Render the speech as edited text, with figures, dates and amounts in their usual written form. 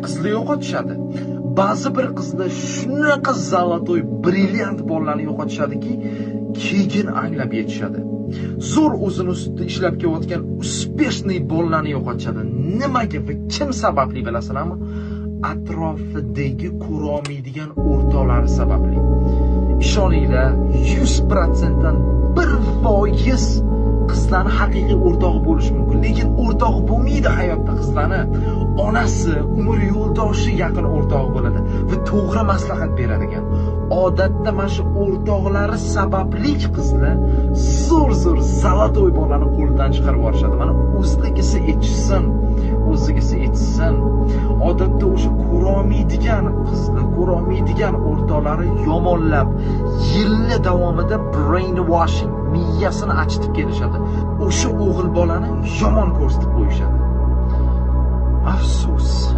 Qizlar yo'qotishadi. Ba'zi bir qizlar shunaqa золотой brilliant bolalarni yo'qotishadiki, keyin anglab yetishadi. Zo'r o'zini ustida ishlab kelayotgan успешный bolalarni yo'qotishadi. Nimaga va kim sababli, bilasizlarmi? Atrofidagi ko'rolmaydigan o'rtoqlari sababli. Ishoninglar, 100% dan 1% qizlarni haqiqiy o'rtog'i bo'lishi mumkin, lekin o'rtog'i bo'lmaydi hayotda qizlarni. Onasi, umr yo'ldoshi yaqin o'rtog'i bo'ladi va to'g'ri maslahat beradigan. Odatda mana shu o'rtoqlari sababli qizlar zo'r-zo'r золотой bolani qo'ldan chiqarib yuborishadi. Mana o'zligisi aytishsin, o'zligisi aytishsin. Odatda o'sha ko'rolmaydigan qizlar, ko'rolmaydigan o'rtoqlari yomonlab, yillar davomida brainwashing, miyasini achitib kelishadi. O'sha o'g'il bolani yomon ko'rsatib qo'yishadi. Afsus.